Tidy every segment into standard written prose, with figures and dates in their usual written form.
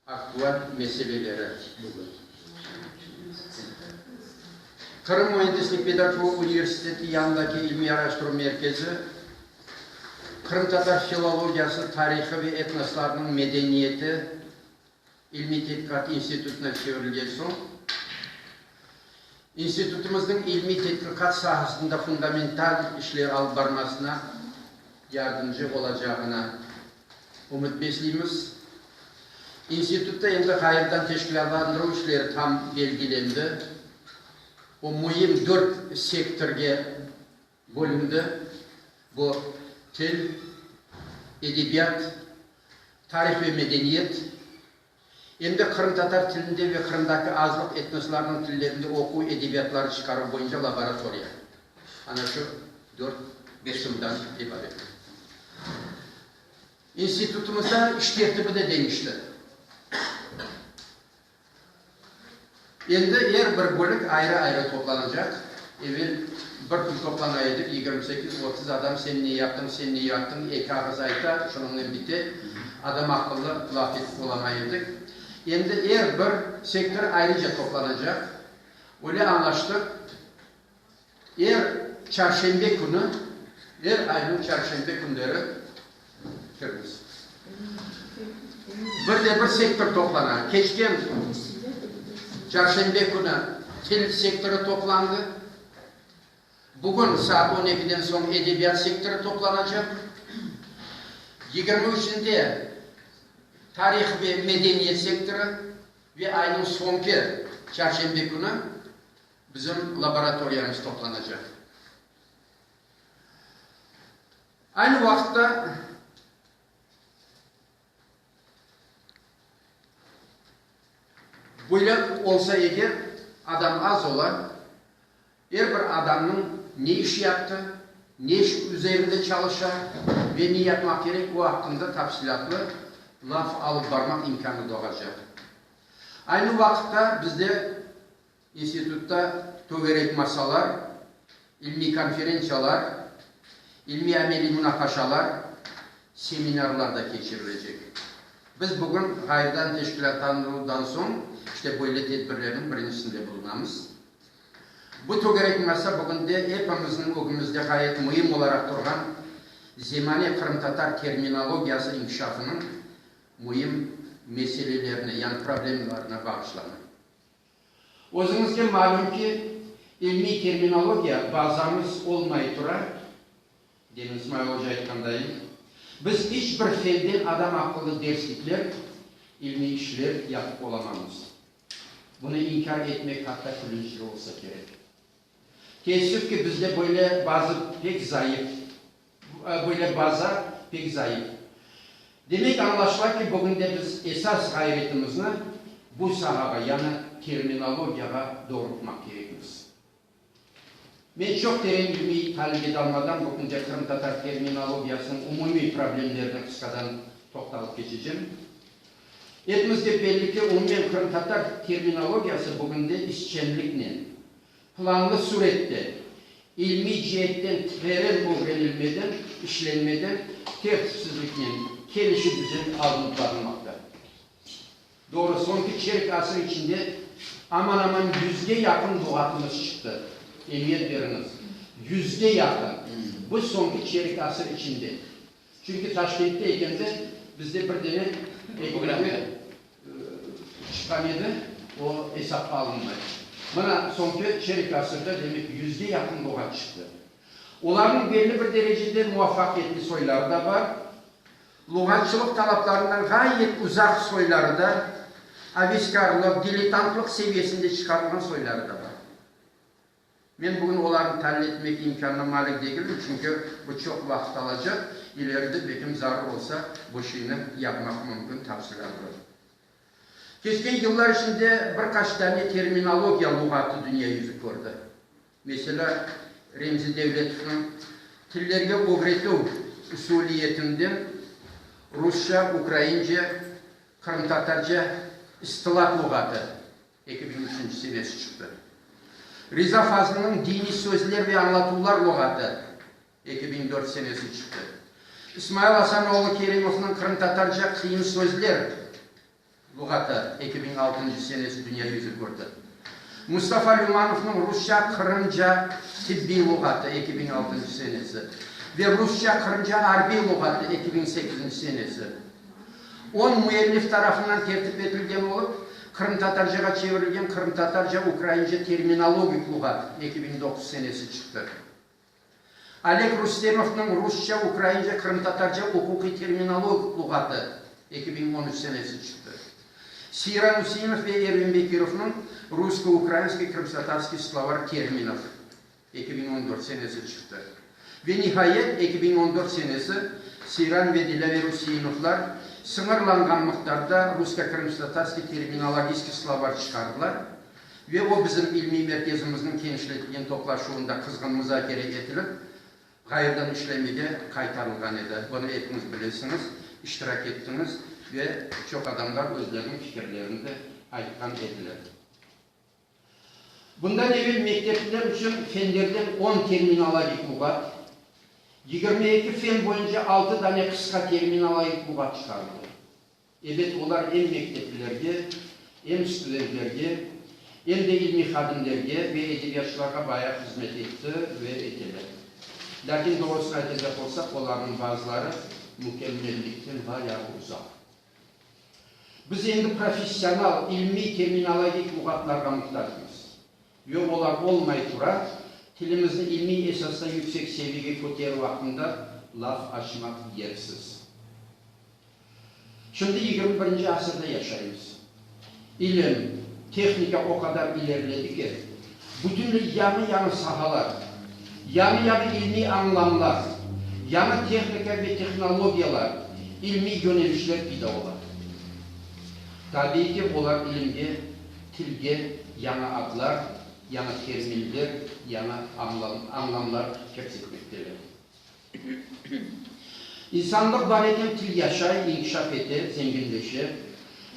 Aktual meseleleri bugün. Qırım müendislik-pedagogik universiteti yanındaki ilmiy-araştıruv merkezi Qırımtatar filologiyası, tarihı ve etnoslarınıñ medeniyeti ilmiy-tedqiqat institutına çevirilgen soñ, institutımıznıñ ilmiy-tedqiqat sahasında fundamental işler alıp barmasına yardımcı olacağına Ümüt besleymiz. İnstitutta endi ğayrıdan teşkilâtlandıruv işleri tam belgilendi. O, müim dört sektorge bölündi, bu, til, edebiyat, tarih ve medeniyet, em de qırımtatar tilinde ve Qırımdaki azlıq etnoslarnıñ tillerinde oquv edebiyatları çıqaruv boyunca laboratoriya. Ana şu dört qısımdan ibaret. İnstitutımızda iş tertibi de deñişti. Endi er bir bölük ayrı-ayrı toplanacaq. Evel bir kün toplana edik, 28, 30 adam, sen ne yaptıñ, sen ne yaptıñ, eki ağız ayta, şunıñnen bite. Adam aqıllı laf etip olamay edik. Endi er bir sektor ayrıca toplanacaq. Öyle añlaştıq. Er çarşenbe künü, er aynıñ çarşenbe künleri kirmiz. Bir de bir sektor toplana. Keçken çarşenbe künü til sektorı toplandı. Bugün saat on ekiden soñ edebiyat sektorı toplanacaq. Yigirmi üçünde tarih ve medeniyet sektorı ve aynıñ soñki çarşenbe künü Bizim laboratoriyamız toplanacaq. Aynı vaqıtta böyle olsa eger, adam az ola, er bir adamnıñ ne iş yaptı, ne iş üzerinde çalışa ve ne yapmaq kerek, o aqqında tafsilâtlı laf alıp barmaq imkânı doğacaq. Aynı vaqıtta bizde İnstitutta tögerek masalar, ilmiy konferentsiyalar, ilmiy-ameliy munaqaşalar, seminarlar da keçirilecek. Biz bugün ğayrıdan teşkilâtlandıruvdan soñ işte böyle tedbirlerniñ birincisinde bulunamız. Bu tögerek masa bugünde epimizniñ ögümizde ğayet müim olaraq turğan zemane qırımtatar terminologiyası inkişafınıñ müim meselelerine, yani problemlarına bağışlana. Özüñizge malüm ki, ilmiy terminologiya bazamız olmay tura, demin İsmail oca aytqandayın, biz iç bir fenden adam aqıllı derslikler, ilmiy işler yapıp olamamız. Bunı inkâr etmek hatta külünçli olsa kerek. Teessüf ki, bizde böyle bazı pek zayıf, böyle baza pek zayıf. Demek, añlaşıla ki, bugünde biz esas ğayretimizni bu sahağa, yani terminologiyağa doğrultmaq kerekmiz. Men çoq teren ilmiy talilge dalmadan bugünde qırımtatar terminologiyasınıñ umumiy problemlerine qısqadan toqtalıp keçecem. Epimizge belli ki, umumen qırımtatar terminologiyası bugünde izçenliknen, planlı sürette, ilmiy ceetten teren ögrenilmeden, işlenmeden, tertipsizliknen, kelişigüzel alınıp barılmaqta. Doğru, soñki çerik asır içinde aman-aman yüzge yaqın luğatımız çıqtı. Emiyet beriñiz, yüzge yaqın! Bu soñki çerik asır içinde. Çünki Taşkentte ekende bizde bir dene, eki dane çıqqan edi, o esapqa alınmay. Mına, soñki çerik asırda, demek, yüzge yaqın luğat çıqtı. Olarnıñ belli bir derecede muvafaqiyetli soyları da bar, luğatçılıq talaplarından ğayet uzaq soyları da, aveskârlıq, diletantlıq seviyesinde çıqarılğan soyları da bar. Men bugün olarnı talil etmek imkânına malik degilim, çünki bu çoq vaqıt alacaq, ileride bekim zarur olsa bu şeyni yapmaq mümkün, tafsilâtlı. Keçken yıllar içinde bir qaç dane terminologiya luğatı dünya yüzü kördi. Meselâ, Remzi Devletovnıñ Tillerge ögretüv usuliyetinden rusça, ukraince, qırımtatarca ıstılah luğatı 2003 senesi çıqtı. Riza Fazlınıñ Diniy sözler ve añlatuvlar luğatı 2004 senesi çıqtı. İsmail Asan oğlu Kerimovnıñ Qırımtatarca qıyın sözler luğatı. luğatı, 2006 senesi dünya yüzü kördi. Mustafa Lümanovnıñ Rusça-Qırımca tibbiy luğatı, 2006 senesi, ve Rusça-Qırımca arbiy luğatı, 2008 senesi, on müellif tarafından tertip etilgen olıp, qırımtatarcağa çevirilgen Qırımtatarca-Ukraince terminologik luğat, 2009 senesi çıqtı. Oleg Rustemovnıñ Rusça-Ukraince-Qırımtatarca uquqiy terminologik luğatı, 2013 senesi çıqtı. Seyran Üseinov ve Ervin Bekirovnıñ Russko-ukrainskiy-krımskotatarskiy slovar terminov, 2014 senesi çıqtı. Ve nihayet, 2014 senesi Seyran ve Dilâver Üseinovlar sıñırlanğan mıqdarda Russko-krımskotatarskiy terminologiskiy slovar çıqardılar. Ve o bizim ilmiy merkezimizniñ kenişletilgen toplaşuvında qızğın muzakere etilip, ğayrıdan işlemege qaytarılğan edi. Bunı epiñiz bilesiñiz, iştirak ettiñiz ve çoq adamlar özleriniñ fikirlerini de aytqan ediler. Bundan evel mektepliler içün fenlerden on terminologik luğat, 22 fen boyunca altı dane qısqa terminologik luğat çıqarıldı. Ebet, olar em mekteplilerge, em studentlerge, em de ilmiy hadimlerge ve edebiyatçılarğa bayağı hızmet etti ve eteler. Lâkin, doğrusını aytacaq olsaq, olarnıñ bazıları mükemmellikten bayağı uzaq. Biz endi professional, ilmiy terminologik luğatlarğa muhtacmız. Ve olar olmay tura, tilimizni ilmiy esasta yüksek seviyege köterüv aqqında laf açmaq yersiz. Şimdi 21-nci asırda yaşaymız. İlim, tehnika o qadar ileriledi ki, bütünley yañı-yañı sahalar, yañı-yañı ilmiy añlamlar, yañı tehnika ve tehnologiyalar, ilmiy yönelişler peyda ola. Tabiiy ki, olar ilimge, tilge yañı adlar, yañı terminler, yañı añlamlar kirsetmekteler. İnsanlıq bar eken, til yaşay, inkişaf ete, zenginleşe.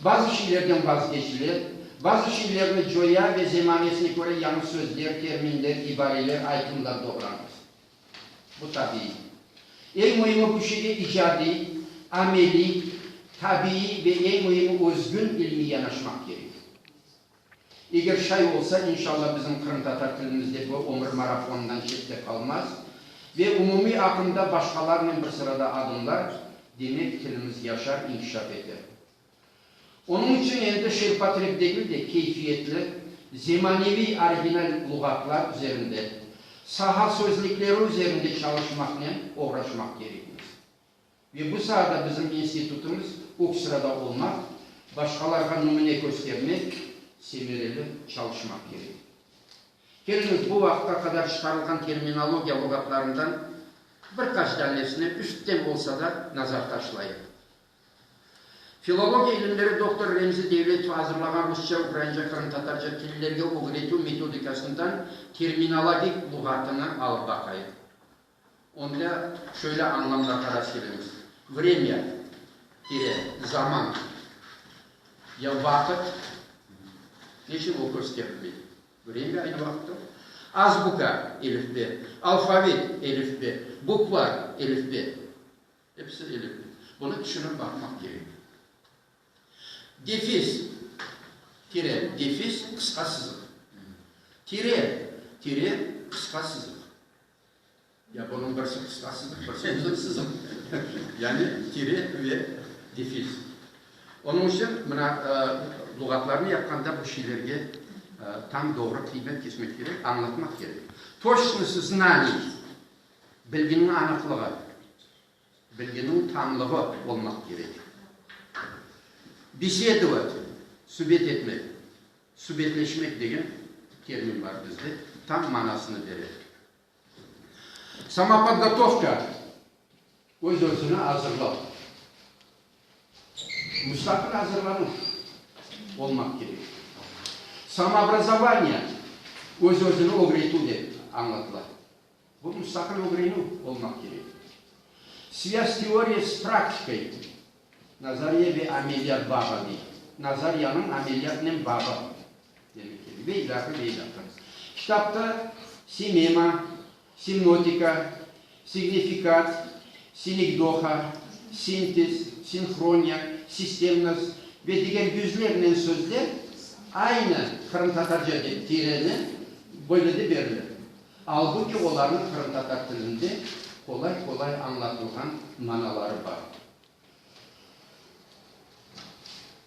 Bazı şeylerden vazgeçile, bazı şeylerni coya ve zemanesine köre yañı sözler, terminler, ibareler, aytımlar doğuramız. Bu tabiiy. Eñ müimi bu şeyge icadiy, ameliy, tabiiy ve eñ müimi özgün ilmiy yanaşmaq kerek. Eger şay olsa, inşalla bizim qırımtatar tilimiz de bu ömür marafonından çette qalmaz ve umumiy aqımda başqalarnen bir sırada adımlar, demek, tilimiz yaşar, inkişaf eter. Onıñ içün endi şirpatreb degil de, keyfiyetli, zemaneviy original luğatlar üzerinde, saha sözlükleri üzerinde çalışmaqnen oğraşmaq kerekmiz. Ve bu saada bizim institutımız ög sırada olmaq, başqalarğa nümüne köstermek, semereli çalışmaq kerek. Keliñiz, bu vaqıtqa qadar çıqarılğan terminologiya luğatlarından bir qaç danesine üstten olsa da nazar taşlayıq. Filologiya ilimleri doktorı Remzi Devletov azırlağan rusça, ukrainca, qırımtatarca tillerge ögretüv metodikasından terminologik luğatını alıp baqayıq. Onda şöyle añlamlarğa rastkelemiz, vremya, tire, zaman, ya vaqıt, neçün o kösterilmey? Vremya aynı vaqıttır. Azbuka, elifbe, alfavit, elifbe, bukvar, elifbe. Episi elifbe. Bunı tüşünip baqmaq kerek. Defis, tire, defis, qısqa sızıq. Tire, tire, qısqa sızıq. Ya bunıñ birisi qısqa sızıq, birisi uzun sızıq. Yani tire ve defis. Onıñ içün mına luğatlarnı yapqanda bu şeylerge tam doğru qıymet kesmek kerek, añlatmaq kerek. Toçnost znaniy, bilginiñ anıqlığı, bilginiñ tamlığı olmaq kerek. Besedovat, subet etmek. Subetleşmek degen termin bar bizde, tam manasını bere. Samopodgotovka, öz-özüni azırlav. Mustaqil azırlanuv olmaq kerek. Samoobrazovaniye, öz-özüni ögretüv dep añlatıla. Bu mustaqil ögrenüv olmaq kerek. Svâz teoriya s praktikay, nazariye ve ameliyat bağı dey. Nazariyanıñ ameliyatnen bağı demek kerek. Ve ilâhre, ve ilâhre. Kitapta semema, semiotika, signifikat, sinekdoha, sintez, sinhroniya, sistemnost. Ve diger yüzlernen sözler aynı qırımtatarca dep tireni böyle de berile. Albuki olarnıñ qırımtatar tilinde qolay-qolay añlatılğan manaları bar.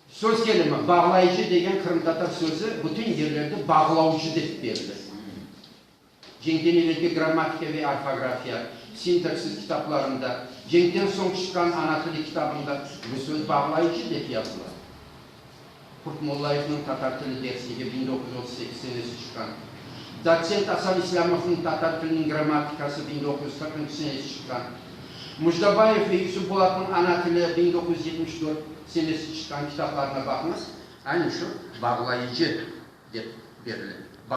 Söz kelimi, bağlayıcı degen qırımtatar sözü bütün yerlerde bağlavcı dep berile. Cenkten evelki grammatika ve orfografiya, sintaksis kitaplarında, cenkten soñ çıqqan Ana tili kitabında bu söz bağlayıcı dep yazıla. Qurtmollayevniñ Tatar tili dersligi, 1938 senesi çıqqan. Dotsent Asan İslâmovnıñ Tatar tiliniñ grammatikası, 1940 senesi çıqqan. Mujdabayev ve Yusuf Bolatnıñ Ana tili, 1974 senesi çıqqan kitaplarına baqıñız, aynı şu bağlayıcı dep berile.